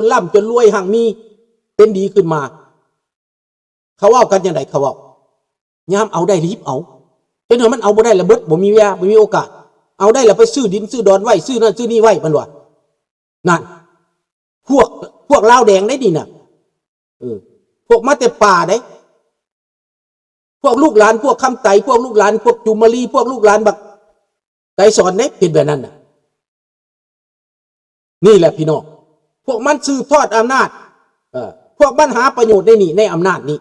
ນລ່ຳຈົນລວຍຮັ່ງມີເປັນດີຂຶ້ນມາ. ເຂົາເວົ້າກັນຈັ່ງໃດ? ເຂົາເວົ້າ ຍາມເອົາໄດ້ລີບເອົາ, ຈົນວ່າມັນເອົາບໍ່ໄດ້ລະເບິດ, ບໍ່ມີເວລາ, ບໍ່ມີໂອກາດ. ເອົາໄດ້ລະໄປຊື້ດິນຊື້ດອນໄວ້, ຊື້ນັ້ນຊື້ນີ້ໄວ້, ມັນວ່າ. ນັ້ນ ພວກ ພວກລາວແດງໄດ໋ນີ້ນະ. ເອີ ພວກມາແຕ່ປ່າໄດ໋. ພວກລູກຫຼານພວກຄຳໄຕ, ພວກລູກຫຼານພວກຈຸມມະລີ, ພວກລູກຫຼານບັກໄກສອນເດ້ ເຮັດແບບນັ້ນນະ. ນີ້ແຫຼະພີ່ນ້ອງ, ພວກມັນສືບທອດອຳນາດ, ເອີ ພວກມັນຫາປະໂຫຍດໃນນີ້ ໃນອຳນາດນີ້.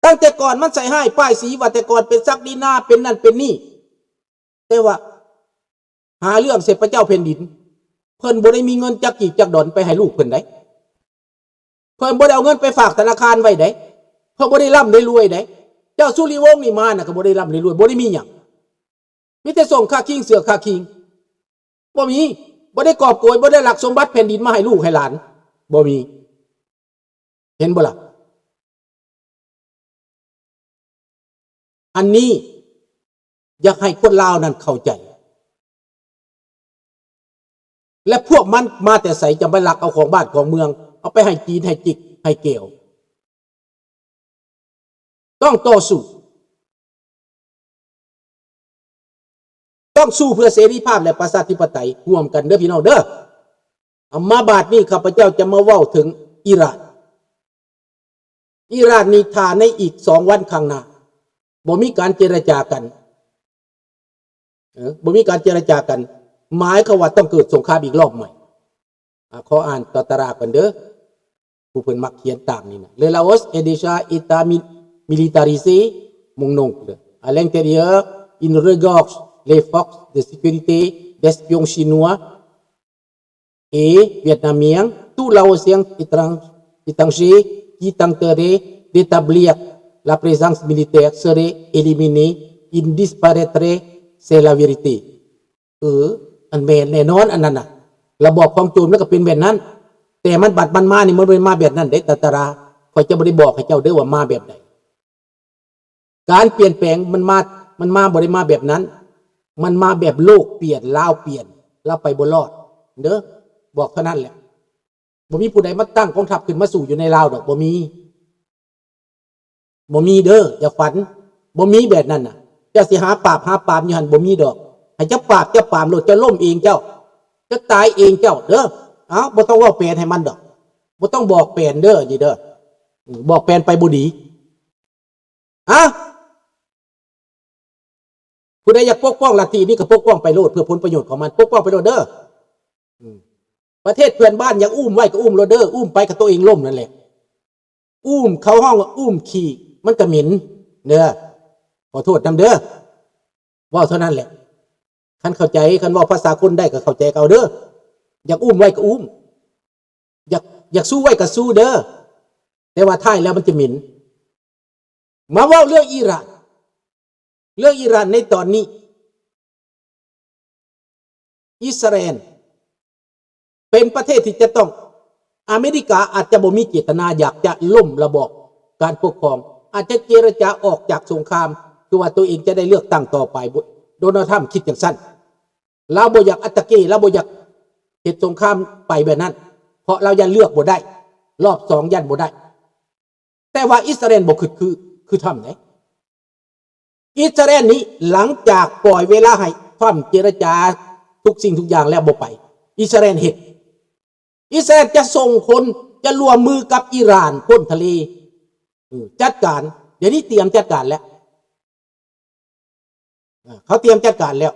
ຕັ້ງແຕ່ກ່ອນມັນໃສ່ຮ້າຍປ້າຍສີວ່າແຕ່ກ່ອນເປັນສັກດິນາ ເປັນນັ້ນເປັນນີ້, ແຕ່ວ່າຫາເລື່ອງໃສ່ພະເຈົ້າແຜ່ນດິນ. ເພິ່ນບໍ່ໄດ້ມີເງິນຈັກກີບຈັກດອນໄປໃຫ້ລູກເພິ່ນໃດ໋. ເພິ່ນບໍ່ໄດ້ເອົາເງິນໄປຝາກທະນາຄານໄວ້ໃດ໋. ເພິ່ນບໍ່ໄດ້ລ່ຳໄດ້ລວຍໃດ໋. ເຈົ້າສຸລິວົງນີ້ມານະ ກໍບໍ່ໄດ້ລ່ຳໄດ້ລວຍ, ບໍ່ໄດ້ມີຫຍັງ. ມີແຕ່ສົ້ງຄາຄິງເສື້ອຄາຄິງ, ບໍ່ມີ, ບໍ່ໄດ້ກອບໂກຍ, ບໍ່ໄດ້ລັກສົມບັດແຜ່ນດິນມາໃຫ້ລູກໃຫ້ຫຼານ, ບໍ່ມີ. ເຫັນບໍ່ລະ? ອັນນີ້ຢາກໃຫ້ຄົນລາວນັ້ນເຂົ້າໃຈ. ແລະ ພວກມັນມາແຕ່ໃສ? ຈະໄປລັກເອົາຂອງບ້ານຂອງເມືອງ, ເອົາໄປໃຫ້ຈີນ, ໃຫ້ຈິກ, ໃຫ້ແກວ. ຕ້ອງຕໍ່ສູ້, ຕ້ອງສູ້ເພື່ອເສລີພາບ ແລະ ປະຊາທິປະໄຕຮ່ວມກັນເດີພີ່ນ້ອງເດີ. ເອົາມາບາດນີ້ ຂ້າພະເຈົ້າຈະມາເວົ້າເຖິງອີຣານ. ອີຣານນີ້ ຖ້າໃນອີກສອງວັນຂ້າງໜ້າ ບໍ່ມີການເຈລະຈາກັນ, ເອີ ບໍ່ມີການເຈລະຈາກັນ, ໝາຍຄວາມວ່າຕ້ອງເກີດສົງຄາມອີກລອບໃໝ່. ອາ ຂໍອ່ານຕໍ່ຕາລາງກ່ອນເດີ, ຜູ້ເພິ່ນມັກຂຽນຕາມນີ້ນະ. Le Laos est déjà État mi-, militarisé, mon oncle. À l'intérieur, il regorge les forces de sécurité d'espions chinois et vietnamiens, tout Laosien étran-, étranger qui tenterait d'établir la présence militaire serait éliminé, il disparaîtrait, c'est la vérité. ເອີ ອັນແມ່ນແນ່ນອນອັນນັ້ນນະ, ລະບອບຂອງໂຈນມັນກໍເປັນແບບນັ້ນ, ແຕ່ມັນບັດມັນມານີ້ ມັນບໍ່ໄດ້ມາແບບນັ້ນເດ້ ຕາຕາລາ. ຂ້ອຍຈະບໍ່ໄດ້ບອກໃຫ້ເຈົ້າເດີວ່າມາແບບໃດ. ການປ່ຽນແປງມັນມາ, ມັນມາ ບໍ່ໄດ້ມາແບບນັ້ນ, ມັນມາແບບໂລກປ່ຽນ, ລາວປ່ຽນ, ລາວໄປບໍ່ລອດເດີ, ບອກເທົ່ານັ້ນແຫຼະ. ບໍ່ມີຜູ້ໃດມາຕັ້ງກອງທັບຂຶ້ນມາສູ້ຢູ່ໃນລາວດອກ, ບໍ່ມີ, ບໍ່ມີເດີ, ຢ່າຝັນ, ບໍ່ມີແບບນັ້ນນະ. ເຈົ້າຊິຫາປາບ, ຫາປາບຢູ່ຫັ້ນ, ບໍ່ມີດອກ. ໃຫ້ເຈົ້າປາບ, ເຈົ້າປາບໂລດ, ເຈົ້າລົ້ມເອງເຈົ້າ, ເຈົ້າຕາຍເອງເຈົ້າເດີ. ເອົ້າ, ບໍ່ຕ້ອງເວົ້າແປນໃຫ້ມັນດອກ, ບໍ່ຕ້ອງບອກແປນເດີ, ນີ້ເດີ, ບອກແປນໄປບໍ່ດີ. ຮະ? ຜູ້ໃດຢາກປົກປ້ອງລັດທິນີ້ກໍປົກປ້ອງໄປໂລດ ເພື່ອຜົນປະໂຫຍດຂອງມັນ, ປົກປ້ອງໄປໂລດເດີ. ອືມ ປະເທດເພື່ອນບ້ານຢາກອຸ້ມໄວ້ກໍອຸ້ມໂລດເດີ, ອຸ້ມໄປກໍຕົວເອງລົ້ມນັ້ນແຫຼະ. ອຸ້ມ ເຂົາຮ້ອງວ່າອຸ້ມຂີ້ ມັນກໍເໝັນເດີ, ຂໍໂທດນຳເດີ, ເວົ້າເທົ່ານັ້ນແຫຼະ. ຄັນເຂົ້າໃຈ, ຄັນເວົ້າພາສາຄົນໄດ້ກໍເຂົ້າໃຈກໍເອົາເດີ, ຢາກອຸ້ມໄວ້ກໍອຸ້ມ. ຢາກ, ຢາກຊູໄວ້ກໍຊູເດີ, ແຕ່ວ່າທ້າຍແລ້ວມັນຈະເໝັນ. ມາເວົ້າເລື່ອງອີຣານ, ເລື່ອງອີຣານໃນຕອນນີ້, ອິດສະຣາແອນເປັນປະເທດທີ່ຈະຕ້ອງ, ອາເມລິກາອາດຈະບໍ່ມີເຈດຕະນາຢາກຈະລົ້ມລະບອບການປົກຄອງ, ອາດຈະເຈລະຈາອອກຈາກສົງຄາມ ຄືວ່າຕົວເອງຈະໄດ້ເລືອກຕັ້ງຕໍ່ໄປ, ໂດນັລ ທຣຳຄິດຈັ່ງຊັ້ນ. ລາວບໍ່ຢາກອາດຕະເກ, ລາວບໍ່ຢາກເຮັດສົງຄາມໄປແບບນັ້ນ, ເພາະລາວຢ້ານເລືອກບໍ່ໄດ້, ລອບສອງຢ້ານບໍ່ໄດ້. ແຕ່ວ່າອິດສະຣາແອນບໍ່ຄິດຄື, ຄືທຣຳເດ້. ອິດສະຣາແອນນີ້ ຫຼັງຈາກປ່ອຍເວລາໃຫ້ທຣຳເຈລະຈາທຸກສິ່ງທຸກຢ່າງແລ້ວບໍ່ໄປ, ອິດສະຣາແອນເຮັດ, ອິດສະຣາແອນຈະສົ່ງຄົນ, ຈະຮ່ວມມືກັບອີຣານພົ້ນທະເລ, ເອີ, ຈັດການ, ດຽວນີ້ຕຽມຈັດການແລ້ວ. ເຂົາຕຽມຈັດການແລ້ວ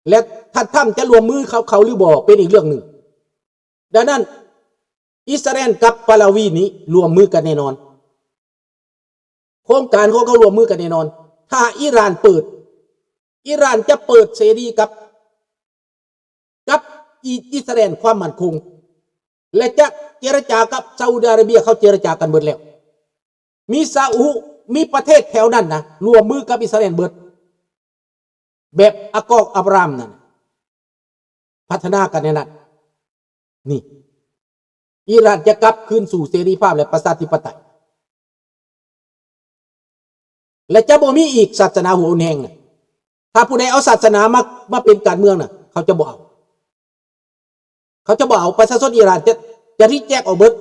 ແລະ ທ່ານທຣຳຈະຮ່ວມມືເຂົາ, ເຂົາຫຼືບໍ່ ເປັນອີກເລື່ອງໜຶ່ງ. ດັ່ງນັ້ນ ອິດສະຣາແອນກັບປາລາວີນີ້ຮ່ວມມືກັນແນ່ນອນ, ໂຄງການຂອງເຂົາຮ່ວມມືກັນແນ່ນອນ. ຖ້າອີຣານເປີດ, ອີຣານຈະເປີດເສລີກັບ ກັບອີ ອິດສະຣາແອນຄວາມໝັ້ນຄົງ ແລະ ຈະເຈລະຈາກັບຊາອຸດອາຣາເບຍ, ເຂົາເຈລະຈາກັນເບິດແລ້ວ. ມີຊາອຸ, ມີປະເທດແຖວນັ້ນນະ ຮ່ວມມືກັບອິດສະຣາແອນເບິດ, ແບບອາກອກອາບຣາມນັ້ນ ພັດທະນາກັນແນວນັ້ນ. ນີ້ ອີຣານຈະກັບຄືນສູ່ເສລີພາບ ແລະ ປະຊາທິປະໄຕ. ແລະ ຈະບໍ່ມີອີກສາສະໜາຫົວຮຸນແຮງນະ. ຖ້າຜູ້ໃດເອົາສາສະໜາມາ, ມາເປັນການເມືອງນະ, ເຂົາຈະບໍ່ເອົາ. ເຂົາຈະບໍ່ເອົາ. ປະຊາຊົນອີຣານຈະ ຈະຣີແຈັກອອກເບິດ.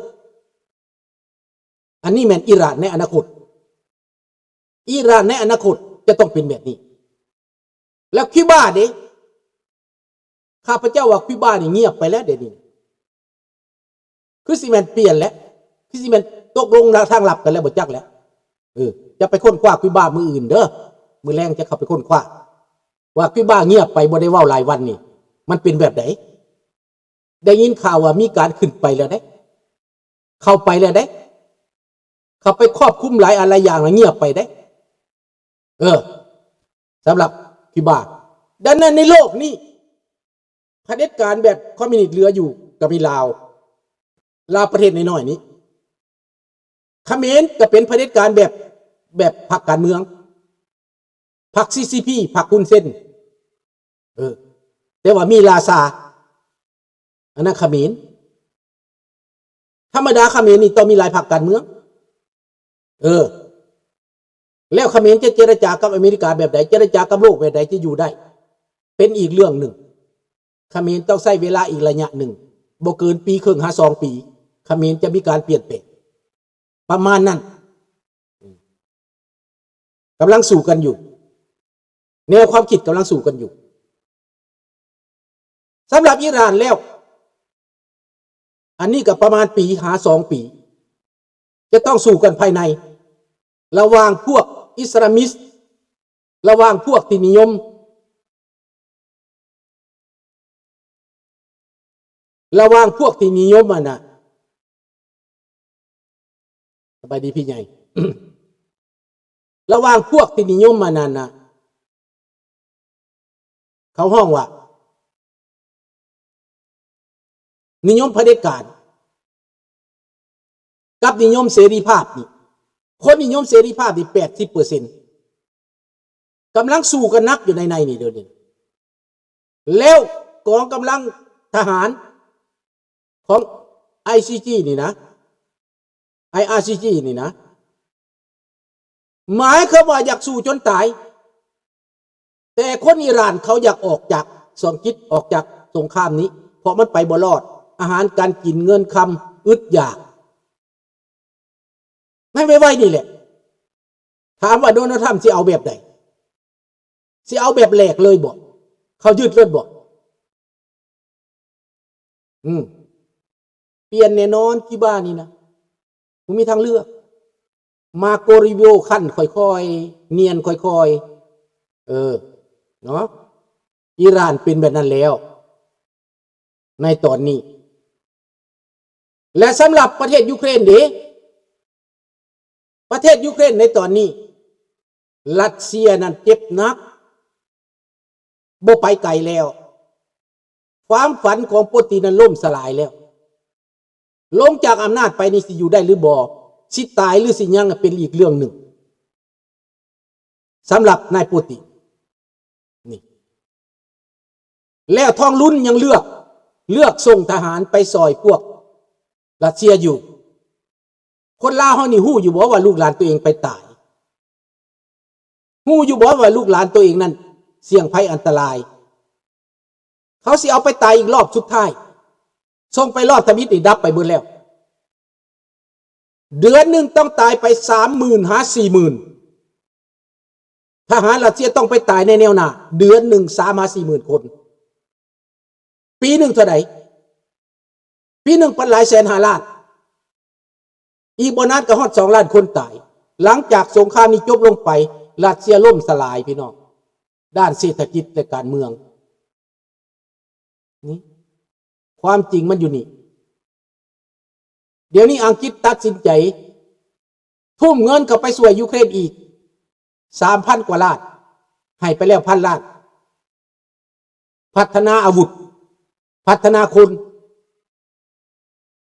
ອັນນີ້ແມ່ນອີຣານໃນອະນາຄົດ. ອີຣານໃນອະນາຄົດຈະຕ້ອງເປັນແບບນີ້. ແລ້ວຄິວບາເດ? ຂ້າພະເຈົ້າວ່າຄິວບານີ້ງຽບໄປແລ້ວດຽວນີ້. ຄືຊິແມ່ນປ່ຽນແຫຼະ, ຄືຊິແມ່ນຕົກລົງທາງລັບກັນແລ້ວ ບໍ່ຈັກແຫຼະ. ເອີ ຈະໄປຄົ້ນຄວ້າຄິວບາມື້ອື່ນເດີ, ມື້ແລງຈະເຂົ້າໄປຄົ້ນຄວ້າວ່າຄິວບາງຽບໄປ ບໍ່ໄດ້ເວົ້າຫຼາຍວັນນີ້ ມັນເປັນແບບໃດ? ໄດ້ຍິນຂ່າວວ່າມີການຂຶ້ນໄປແລ້ວເດ້, ເຂົ້າໄປແລ້ວເດ້, ເຂົ້າໄປຄວບຄຸມຫຼາຍອັນຫຼາຍຢ່າງແລ້ວງຽບໄປເດ້. ເອີ ສຳລັບຄິວບາ. ດັ່ງນັ້ນໃນໂລກນີ້ ຜະເດັດການແບບຄອມມິວນິດເຫຼືອຢູ່ກໍມີລາວ, ລາວປະເທດນ້ອຍໆນີ້. ຂະເໝນກໍເປັນຜະເດັດການແບບ ແບບພັກການເມືອງ, ພັກ ຊີ ຊີ ພີ ພັກຮຸນເຊນ. ເອີ ແຕ່ວ່າມີລາຊາ, ອັນນັ້ນຂະເໝນ. ທຳມະດາຂະເໝນນີ້ຕ້ອງມີຫຼາຍພັກການເມືອງ. ເອີ ແລ້ວຂະເໝນຈະເຈລະຈາກັບອາເມລິກາແບບໃດ? ເຈລະຈາກັບໂລກແບບໃດ ຈະຢູ່ໄດ້? ເປັນອີກເລື່ອງໜຶ່ງ. ຂະເໝນຕ້ອງໃຊ້ເວລາອີກໄລຍະໜຶ່ງ, ບໍ່ເກີນປີເຄິ່ງຫາສອງປີ, ຂະເໝນຈະມີການປ່ຽນແປງ ປະມານນັ້ນ. ກຳລັງສູ້ກັນຢູ່, ແນວຄວາມຄິດກຳລັງສູ້ກັນຢູ່. ສຳລັບອີຣານແລ້ວ, ອັນນີ້ກໍປະມານປີຫາສອງປີ, ຈະຕ້ອງສູ້ກັນພາຍໃນ ລະຫວ່າງພວກອິດສະລາມິດ, ລະຫວ່າງພວກທີ່ນິຍົມ ລະຫວ່າງພວກທີ່ນິຍົມອັນນະ ສະບາຍດີພີ່ໃຫຍ່ ລະຫວ່າງພວກທີ່ນິຍົມອັນນັ້ນນະ ເຂົາຮ້ອງວ່າ ນິຍົມຜະເດັດການ ກັບນິຍົມເສລີພາບນີ້, ຄົນນິຍົມເສລີພາບນີ້ແປດສິບເປີເຊັນ ກຳລັງສູ້ກັນໜັກຢູ່ໃນໃນນີ້ດຽວນີ້. ແລ້ວກອງກຳລັງທະຫານຂອງ ໄອ ຊີ ຈີ ນີ້ນະ, ໄອ ອາ ຊີ ຈີ ນີ້ນະ, ໝາຍຄວາມວ່າຢາກສູ້ຈົນຕາຍ. ແຕ່ຄົນອີຣານເຂົາຢາກອອກຈາກສອງກິດ, ອອກຈາກສົງຄາມນີ້, ເພາະມັນໄປບໍ່ລອດ, ອາຫານການກິນ, ເງິນຄຳ, ອຶດຢາກ. ໃນໄວໆນີ້ແຫຼະ, ຖາມວ່າໂດນັລ ທຣຳ ຊິເອົາແບບໃດ? ຊິເອົາແບບແຫຼກເລີຍບໍ? ເຂົາຍຶດເລີຍບໍ? ອືມ ປ່ຽນແນ່ນອນ ຄິວບານີ້ນະ ບໍ່ມີທາງເລືອກ. ມາໂກ ຣູບິໂອ ຂັ້ນຄ່ອຍໆ ນຽນຄ່ອຍໆ ເອີ ເນາະ. ອີຣານເປັນແບບນັ້ນແລ້ວໃນຕອນນີ້. ແລະ ສຳລັບປະເທດຢູເຄຣນເດ? ປະເທດຢູເຄຣນໃນຕອນນີ້ ຣັດເຊຍນັ້ນເຈັບໜັກ ບໍ່ໄປໄກແລ້ວ. ຄວາມຝັນຂອງປູຕິນນັ້ນລົ້ມສະຫຼາຍແລ້ວ. ລົງຈາກອຳນາດໄປນີ້ຊິຢູ່ໄດ້ຫຼືບໍ່, ຊິຕາຍຫຼືຊິຍັງ ເປັນອີກເລື່ອງໜຶ່ງສຳລັບນາຍປູຕິນນີ້. ແລ້ວທອງລຸນຍັງເລືອກ, ເລືອກສົ່ງທະຫານໄປຊ່ອຍພວກຣັດເຊຍຢູ່. ຄົນລາວເຮົານີ້ຮູ້ຢູ່ບໍ່ວ່າລູກຫຼານຕົວເອງໄປຕາຍ? ຮູ້ຢູ່ບໍ່ວ່າລູກຫຼານຕົວເອງນັ້ນສ່ຽງໄພອັນຕະລາຍ? ເຂົາຊິເອົາໄປຕາຍອີກລອບສຸດທ້າຍ, ສົ່ງໄປລອບທຳອິດນີ້ດັບໄປເບິດແລ້ວ. ເດືອນໜຶ່ງຕ້ອງຕາຍໄປສາມໝື່ນຫາສີ່ໝື່ນ. ທະຫານຣັດເຊຍຕ້ອງໄປຕາຍໃນແນວໜ້າ ເດືອນໜຶ່ງສາມຫາສີ່ໝື່ນຄົນ. ປີໜຶ່ງເທົ່າໃດ? ປີໜຶ່ງປັນຫຼາຍແສນຫ້າລ້ານ. ອີກບໍ່ນານກໍຮອດສອງລ້ານຄົນຕາຍ. ຫຼັງຈາກສົງຄາມນີ້ຈົບລົງໄປ, ຣັດເຊຍລົ້ມສະຫຼາຍ, ພີ່ນ້ອງ, ດ້ານເສດຖະກິດ ແລະ ການເມືອງ. ນີ້ ຄວາມຈິງມັນຢູ່ນີ້. ດຽວນີ້ອັງກິດຕັດສິນໃຈ ທຸ່ມເງິນເຂົ້າໄປຊ່ວຍຢູເຄຣນອີກສາມພັນກວ່າລ້ານ, ໃຫ້ໄປແລ້ວພັນລ້ານ. ພັດທະນາອາວຸດ, ພັດທະນາຄົນ.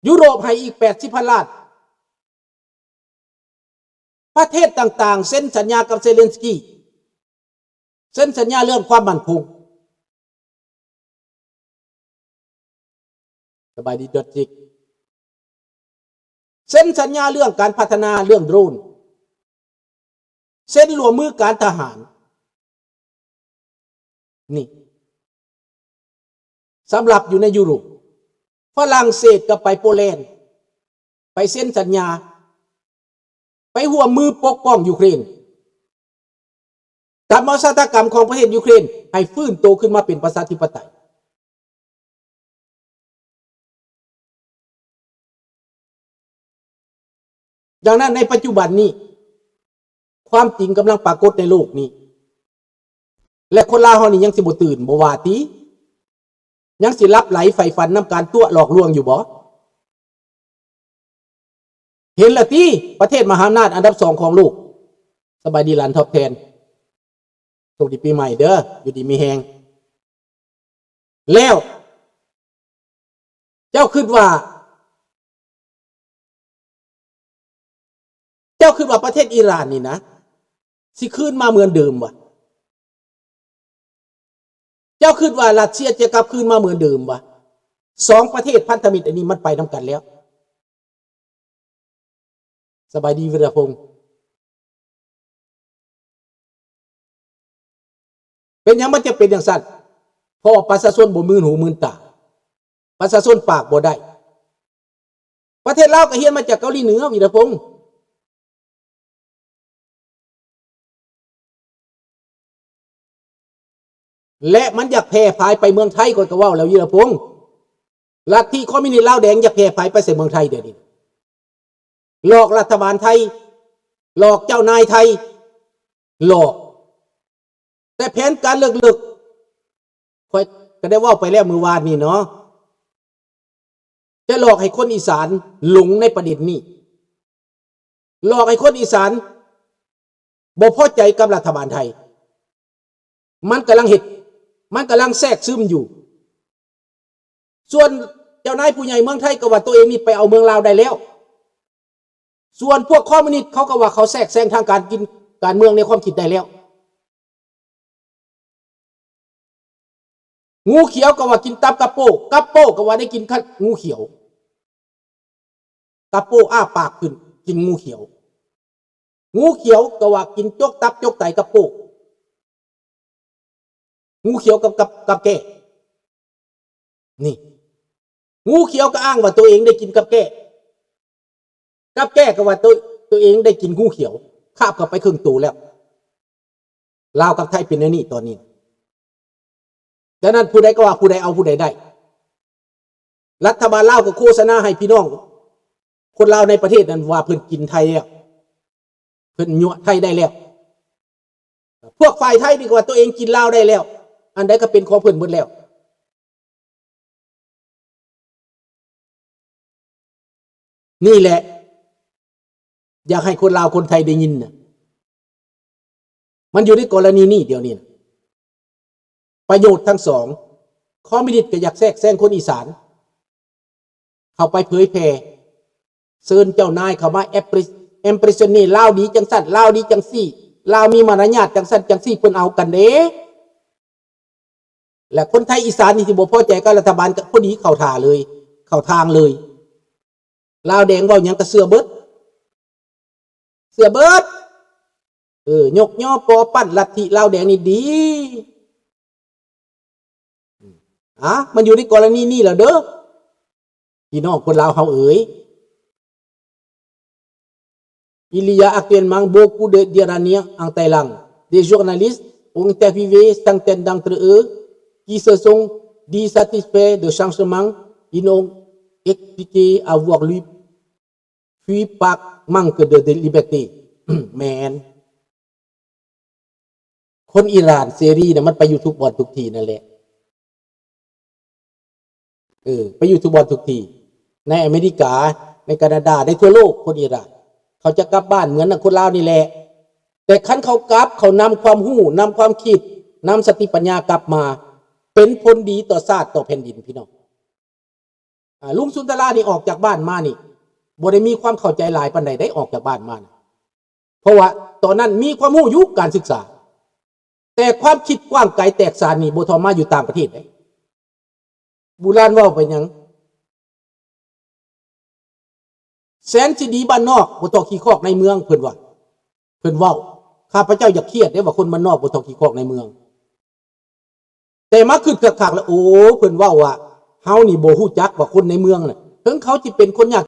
ຢູໂຣບໃຫ້ອີກແປດສິບພັນລ້ານ. ປະເທດຕ່າງໆເຊັນສັນຍາກັບເຊເລັນສກີ, ເຊັນສັນຍາເລື່ອງຄວາມໝັ້ນຄົງ. ສະບາຍດີດອດຈິກ. ເຊັນສັນຍາເລື່ອງການພັດທະນາເລື່ອງໂດຣນ, ເຊັນຮ່ວມມືການທະຫານ. ນີ້ ສຳລັບຢູ່ໃນຢູໂຣບ, ຝຣັ່ງເສດກໍໄປໂປແລນ ໄປເຊັນສັນຍາ ໄປຮ່ວມມືປົກປ້ອງຢູເຄຣນ. ກຳມະຊາຕາກຳຂອງປະເທດຢູເຄຣນໃຫ້ຟື້ນໂຕຂຶ້ນມາເປັນປະຊາທິປະໄຕ. ດັ່ງນັ້ນໃນປັດຈຸບັນນີ້ ຄວາມຈິງກຳລັງປາກົດໃນໂລກນີ້ ແລະ ຄົນລາວເຮົານີ້ຍັງຊິບໍ່ຕື່ນບໍ່ຫວາຕິ? ຍັງຊິຫຼັບໄຫຼໃຝ່ຝັນນຳການຕົວະຫຼອກລວງຢູ່ບໍ່? ເຫັນລະຕິ ປະເທດມະຫາອຳນາດອັນດັບສອງຂອງໂລກ. ສະບາຍດີຫຼານທອບແທນ. ໂຊກດີປີໃໝ່ເດີ ຢູ່ດີມີແຮງ. ແລ້ວ ເຈົ້າຄິດວ່າ ເຈົ້າຄິດວ່າປະເທດອີຣານນີ້ນະ ຊິຄືນມາເໝືອນເດີມຫວາ? ເຈົ້າຄິດວ່າຣັດເຊຍຈະກັບຄືນມາເໝືອນເດີມຫວາ? ສອງປະເທດພັນທະມິດອັນນີ້ມັນໄປນຳກັນແລ້ວ. ສະບາຍດີ ວິລະພົງ. ເປັນຫຍັງມັນຈະເປັນຈັ່ງຊັ້ນ? ເພາະວ່າປະຊາຊົນບໍ່ມື່ນຫູມື່ນຕາ, ປະຊາຊົນປາກບໍ່ໄດ້. ປະເທດລາວກໍຮຽນມາຈາກເກົາຫຼີເໜືອ ວິລະພົງ. ແລະ ມັນຢາກແຜ່ຜາຍໄປເມືອງໄທ, ຂ້ອຍກໍເວົ້າແລ້ວ ວິລະພົງ. ລັດທິຄອມມິວນິດລາວແດງຢາກແຜ່ຜາຍໄປໃສ່ເມືອງໄທດຽວນີ້. ຫຼອກລັດຖະບານໄທ, ຫຼອກເຈົ້ານາຍໄທ, ຫຼອກ. ແຕ່ແຜນການເລິກໆ ຂ້ອຍກໍໄດ້ເວົ້າໄປແລ້ວມື້ວານນີ້ເນາະ, ຈະຫຼອກໃຫ້ຄົນອີສານຫຼົງໃນປະເດັນນີ້, ຫຼອກໃຫ້ຄົນອີສານບໍ່ພໍໃຈກັບລັດຖະບານໄທ. ມັນກຳລັງເຮັດ, ມັນກຳລັງແຊກຊຶມຢູ່. ສ່ວນເຈົ້ານາຍຜູ້ໃຫຍ່ເມືອງໄທກໍວ່າຕົວເອງນີ້ໄປເອົາເມືອງລາວໄດ້ແລ້ວ. ສ່ວນພວກຄອມມິວນິດເຂົາກໍວ່າເຂົາແຊກແຊງທາງການກິນການເມືອງໃນຄວາມຄິດໄດ້ແລ້ວ. ງູຂຽວກໍວ່າກິນຕັບກາໂປ້, ກາໂປ້ກໍວ່າໄດ້ກິນຄັນງູຂຽວ. ກາໂປ້ອ້າປາກຂຶ້ນກິນງູຂຽວ, ງູຂຽວກໍວ່າກິນຈົກຕັບຈົກໄຕກາໂປ້. ງູຂຽວກັບ ກັບ ກັບແກ້. ນີ້ ງູຂຽວກໍອ້າງວ່າຕົວເອງໄດ້ກິນກັບແກ້, ກັບແກ້ກໍວ່າຕົວ ຕົວເອງໄດ້ກິນງູຂຽວ, ຄາບເຂົ້າໄປເຄິ່ງໂຕແລ້ວ. ລາວກັບໄທເປັນແນວນີ້ຕອນນີ້. ດັ່ງນັ້ນ ຜູ້ໃດກໍວ່າຜູ້ໃດເອົາຜູ້ໃດໄດ້. ລັດຖະບານລາວກໍໂຄສະນາໃຫ້ພີ່ນ້ອງຄົນລາວໃນປະເທດນັ້ນວ່າເພິ່ນກິນໄທແລ້ວ, ເພິ່ນຍົວະໄທໄດ້ແລ້ວ. ພວກຝ່າຍໄທນີ້ກໍວ່າຕົວເອງກິນລາວໄດ້ແລ້ວ, ອັນໃດກໍເປັນຂອງເພິ່ນເບິດແລ້ວ. ນີ້ແຫຼະ ຢາກໃຫ້ຄົນລາວຄົນໄທໄດ້ຍິນນະ. ມັນຢູ່ໃນກໍລະນີນີ້ດຽວນີ້ນະ. ປະໂຫຍດທັງສອງ, ຄອມມິວນິດກໍຢາກແຊກແຊງຄົນອີສານ ເຂົ້າໄປເຜີຍແຜ່, ເຊີນເຈົ້ານາຍເຂົ້າມາ impress- impressione ລາວດີຈັ່ງຊັ້ນ ລາວດີຈັ່ງຊີ້ ລາວມີມາລະຍາດຈັ່ງຊັ້ນຈັ່ງຊີ້ ເພິ່ນເອົາກັນເດ້. ແລະ ຄົນໄທອີສານນີ້ທີ່ບໍ່ພໍໃຈກັບລັດຖະບານກໍພໍດີເຂົ້າທ່າເລີຍ, ເຂົ້າທາງເລີຍ. ລາວແດງເວົ້າຫຍັງກໍເຊື່ອເບິດ, ເຊື່ອເບິດ. ເອີ ຍົກຍໍປໍປັ້ນລັດທິລາວແດງນີ້ດີ. ອາ ມັນຢູ່ໃນກໍລະນີນີ້ແຫຼະເດີ ພີ່ນ້ອງຄົນລາວເຮົາເອີຍ. Il y a actuellement beaucoup de d'Iraniens en Thaïlande. Des journalistes ont interviewé certains d'entre eux qui se sont dissatisfaits de changement. Ils ont expliqué avoir lu fuir par manque de, de liberté. ແມ່ນ. ຄົນອີຣານເສລີນະ ມັນໄປຢູ່ທຸກບ່ອນທຸກທີ່ນັ້ນແຫຼະ. ເອີ ໄປຢູ່ທຸກບ່ອນທຸກທີ່ ໃນອາເມລິກາ ໃນການາດາ ໃນທົ່ວໂລກ ຄົນອີຣານ ເຂົາຈະກັບບ້ານເໝືອນນຳຄົນລາວນີ້ແຫຼະ. ແຕ່ຄັນເຂົາກັບ ເຂົານຳຄວາມຮູ້ ນຳຄວາມຄິດ ນຳສະຕິປັນຍາກັບມາ ເປັນຜົນດີຕໍ່ຊາດ ຕໍ່ແຜ່ນດິນ ພີ່ນ້ອງ. ອາ ລຸງສຸນທະລານີ້ອອກຈາກບ້ານມານີ້ ບໍ່ໄດ້ມີຄວາມເຂົ້າໃຈຫຼາຍປານໃດເດ້ ອອກຈາກບ້ານມານະ. ເພາະວ່າຕອນນັ້ນມີຄວາມຮູ້ຢູ່ ການສຶກສາ, ແຕ່ຄວາມຄິດກວ້າງໄກແຕກສານນີ້ບໍ່ທໍ່ມາຢູ່ຕ່າງປະເທດເດ້. ບູຮານເວົ້າໄປຫຍັງ? ແສນຊິດີບ້ານນອກ ບໍ່ທໍ່ຂີ້ຄອກໃນເມືອງ ເພິ່ນວ່າ, ເພິ່ນເວົ້າ. ຂ້າພະເຈົ້າຢາກຄຽດເດ້ວ່າຄົນບ້ານນອກບໍ່ທໍ່ຂີ້ຄອກໃນເມືອງ. ແຕ່ມາຄຶດຄັກໆແລ້ວ ໂອ້ ເພິ່ນເວົ້າວ່າ ເຮົານີ້ບໍ່ຮູ້ຈັກວ່າຄົນໃນເມືອງນະ ເຖິງເຂົາຊິເປັນຄົນຍາກ